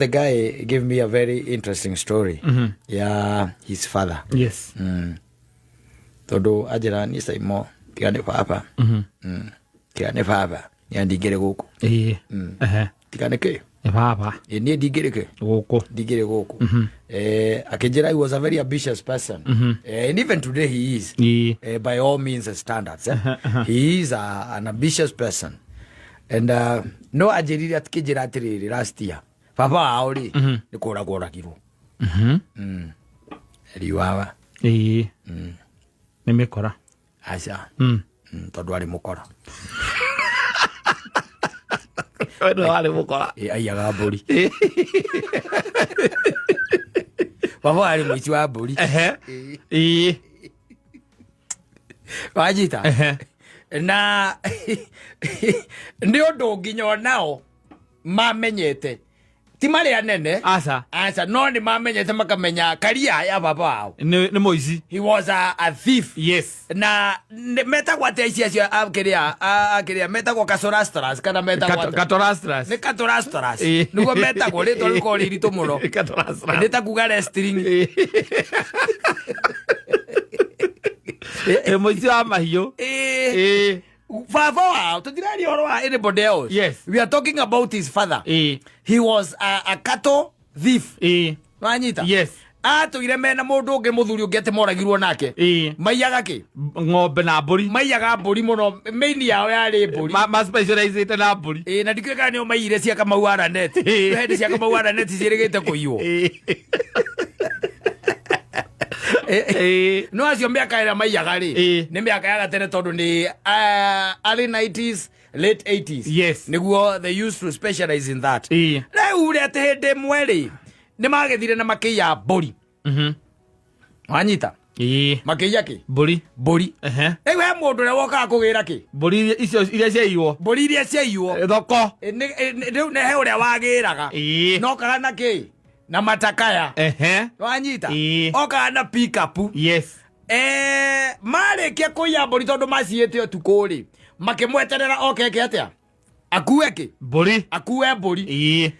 The guy gave me a very interesting story ya his father. Tondũ anjĩra niĩ Saimo tiga nĩ baba. Tiga nĩ baba niĩ ndingĩrĩ gũkũ. Tiga nĩ kĩ? Nĩ baba. Ĩ, niĩ ndingĩrĩ kĩ? Gũkũ. Ndingĩrĩ gũkũ. Akĩnjĩra he was a very ambitious person. And even today he is. By all means and standards. Eh? He is an ambitious person. And no anjĩrire akĩnjĩra atĩrĩrĩ, last year baba wao rĩ nĩ kũragwo oragirwo. Riwawa. Ĩĩ, nĩ mĩkora. Aca. Tondũ arĩ mũkora. We nĩwe warĩ mũkora. Ĩ, aiyaga mbũri. Baba arĩ mũici wa mbũri. Ĩĩ. Wanyita? Ehe. Na nĩ ũndũ nginya onao mamenyete ti marĩ anene. Aca. Aca, no nĩ mamenyete makamenya karia ya baba wao. Nĩ mũici. He was a thief. Na metagwo atĩa ici acio akĩrĩa akĩrĩa metagwo kasorastras kana metagwo atĩa? Katorastras. Nĩ katorastras. Ĩĩ. Nĩguo metagwo, rĩtwa rĩkorwo rĩ iritũ mũno. Katorastras. Nĩ ta kuga wrestling. Ĩ, mũici wa mahiũ. Ĩĩ. Ĩĩ. Baba wao, tũtiraria ũhoro wa anybody else. We are talking about his father. He was a cattle thief. Wanyita? Yes. Atũire mena mũndũ ũngĩ, mũthuri ũngĩ atĩ moragirwo nake. Maiyaga kĩ? Ng'ombe na mbũri. Maiyaga mbũri mũno, main yao yarĩ mbũri. Ma specializĩte na mbũri. Ĩĩ, na ndikĩũĩ kana nĩo maiyire cia Kamau wa Ranet. Hĩndĩ cia Kamau wa Ranet ciĩrĩgĩte kũiywo. No acio mĩaka ĩrĩa maiyaga rĩ, nĩ mĩaka ya gatene tondũ nĩ early 90s, late 80s. Nĩguo they used to specialize in that. Rĩu rĩ, atĩ hĩndĩ ĩmwe rĩ, nĩ magĩthire na makĩiya mbũri. Wanyita? Ĩĩ. Makĩiya kĩ? Mbũri. Mbũri. Rĩu he mũndũ ũrĩa wokaga kũgĩra kĩ? Mbũri icio iria ciaiywo. Mbũri iria ciaiywo. Thoko. Rĩu nĩ he ũrĩa wagĩraga. Nokaga na kĩ? Na matakaya. Wanyita? Ĩĩ. Okaga na pickup. Marĩkia kũiya mbũri, tondũ maciĩte ũtukũ rĩ, makĩmweterera oke eke atĩa? Akue kĩ? Mbũri. Akue mbũri. Ĩĩ.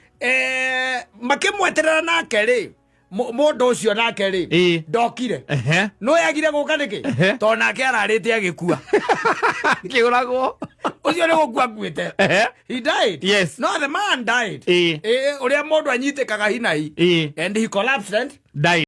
Makĩmweterera nake rĩ, mũndũ ũcio nake rĩ, ndokire. No yagire gũka nĩkĩ? Tondũ nake ararĩte agĩkua. Kĩũragwo. Ũcio nĩ gũkua akuĩte. He died. No the man died. Ĩĩ. Ũrĩa mũndũ anyitĩkaga hinahi. Ĩĩ. And he collapsed and Died.